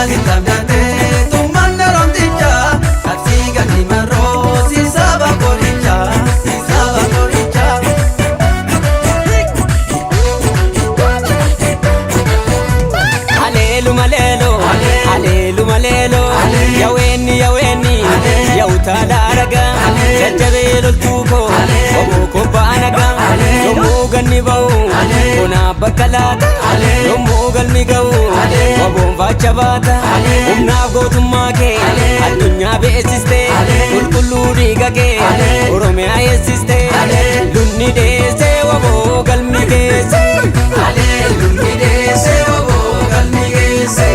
Ergaasi tabdatee tummaan romtichaa cabsii gadi marroo si saba qorichaa si saba qorichaa. Aleelu maleelo, aleelu maleelo, yaweenni yaweenni, yawutaa araga, jajjabee loltuu koo, oboo koo ba'anaga, yommuu ganni ba'u, bonaaf bakka laata, yommuu galmi ga'u, waboon faacha baata, humnaaf gootummaa kee, addunyaa beeksiste, qulqulluu dhiiga kee, Oromiyaa eessiste, lunni deessee waboo galmi geesse. Aleelu miidheessee oboo galmi geesse.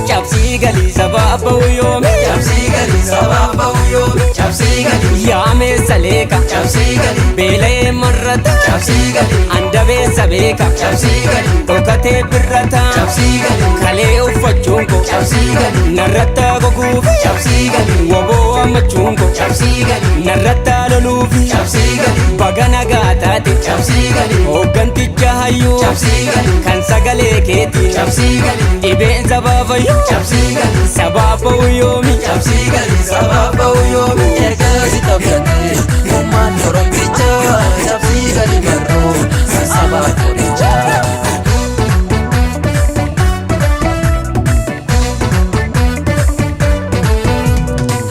Cabsii galii sabaa ba'u yoomi. Cabsii galii sabaaf ba'u yoomi. Cabsii galii. Yaamee saleeka. Cabsii galii. Beela'ee marrata. Cabsii galii. Andabeessa beeka. Cabsii galii. Dhokatee birrata. Cabsii galii. Kalee uffachuun koo. Cabsii galii. Narratta goguuf. Cabsii galii. Waboo ammachuun koo. Cabsii galii. Narratta loluufi. Cabsii galii. Baga nagaa taate. Cabsii galii. Hoogganticha hayyuu. Cabsii galii. Kan sagalee keetiin. Cabsii galii. Dhibeen sabaa fayyuu. Cabsii galii. Sabaa ba'u yoomi. Cabsii galii sabaaf ba'u yoomi. Ergaasi tabdatee ummaan oromtichaa cabsii galii marroo si sabaa qorichaa.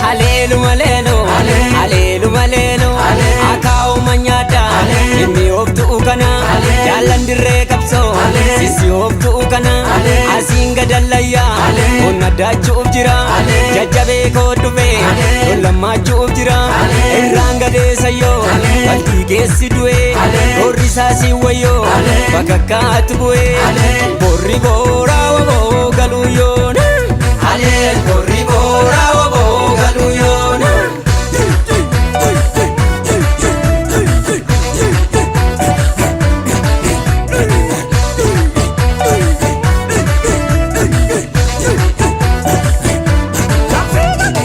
Haleelu maleelu, haleelu maleelu, akaa'uma nyaata, inni ooftuu kana, jaallan dirree qabsoo, sisi ooftuu kana, asiin gadallayyaa, onna daachuuf jira, jajjabee koo dhufee, lollamaachuuf jira, irraan gadeessayyoo, qalbii keessi du'ee, boorri isaa si wayyoo, bakakkaatu bu'ee, boorri booraa waboo galuu yoona. Alee borri booraa waboo galuu yoona.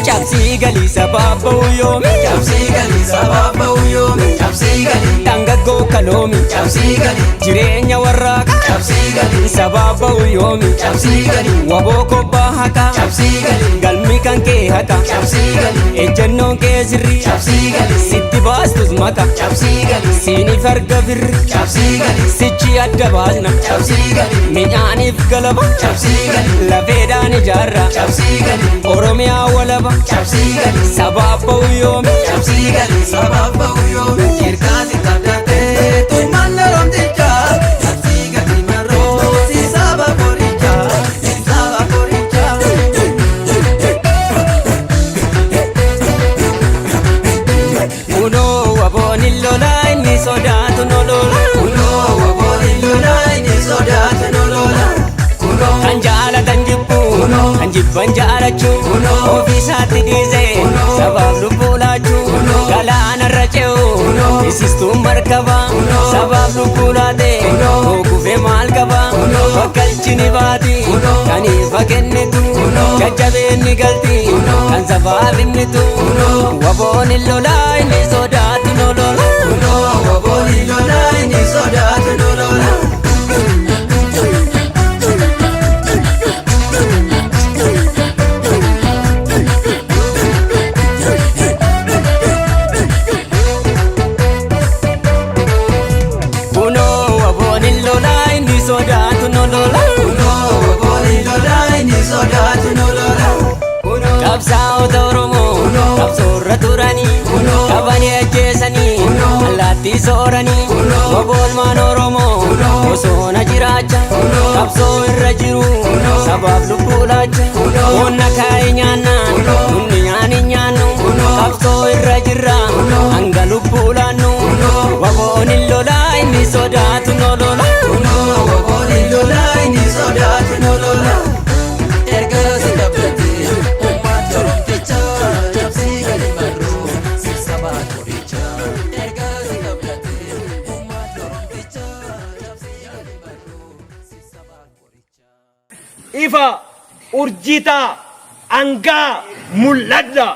Cabsii galii sabaa ba'u yoomi. Cabsii galii sabaaf ba'u yoomi. Cabsii galii. Dhangaggoo kaloomi. Cabsii galii. Jireenya warraaqa. Cabsii galii. Sabaa ba'u yoomi. Cabsii galii. Waboo kobbaa haqa. Cabsii galii. Galmi kan kee haqa. Cabsii galii. Ejjennoon kee sirrii. Cabsii galii. Sitti baastus maka. Cabsii galii. Siiniif arga firri. Cabsii galii. Sichi adda baasna. Cabsii galii. Midhaaniif galaba. Cabsii galii. Lafeedhaan ijaarra. Cabsii galii. Oromiyaa walaba. Cabsii galii. Sabaaf ba'u yoomi. Cabsii galii sabaaf ba'u yoomi. Ergaasi tabdatee tummaan oromtichaa. Cabsii galii marroo si saba qorichaa. Si saba qorichaa. Kunoo waboon hin lolaa inni sodaatu no lola. Kunoo waboon hin lolaa inni sodaatu no lola. Kunoo Kan jaalatan jibbu, Kunoo. kan jibban jaalachuu, Kunoo. ofiisaatti dhiisee Kunoo. sabaaf lubbuu laachuu, Kunoo. galaanarra ce'u, Kunoo. isistuun markaba, Kunoo. sabaaf lubbuu laate, Kunoo. kufee maal qaba, Kunoo. bakkalchi ni baati, Kunoo. kan ifa kennitu, Kunoo. jajjabeen ni galti, Kunoo. kan sabaaf himmitu, Kunoo. waboon hin lolaa inni sodaatu no lola. Kunoo waboon hin lolaa inni sodaatu no lola. Kunoo waboon hin lolaa inni sodaatu no lola. Kunoo waboon hin lolaa inni sodaatu no lola. Qabsaa'ota Oromoo Kunoo. qabsoorra turanii Kunoo. qabanii ajjeesanii Kunoo. allaattii sooranii Kunoo. waboolmaan Oromoo Kunoo. bosona jiraacha Kunoo. qabsoo irra jiru Kunoo. sabaaf lubbuu laacha Kunoo. onna kaa'e nyaannaan Kunoo. nunni nyaani nyaannu Kunoo. qabsoo irra jirra Kunoo. hanga lubbuu laannu Kunoo. waboon hin lolaa inni sodaatu no lola. Kunoo waboon hin lolaa inni sodaatu no lola. Ergaasi tabdatee ummaan oromtichaa cabsii galii marroo si sabaa qorichaa. Ergaasi tabdatee ummaan oromtichaa cabsii galii marroo si sabaa qorichaa. Ifa urjii ta'a. Angaa mul'adha.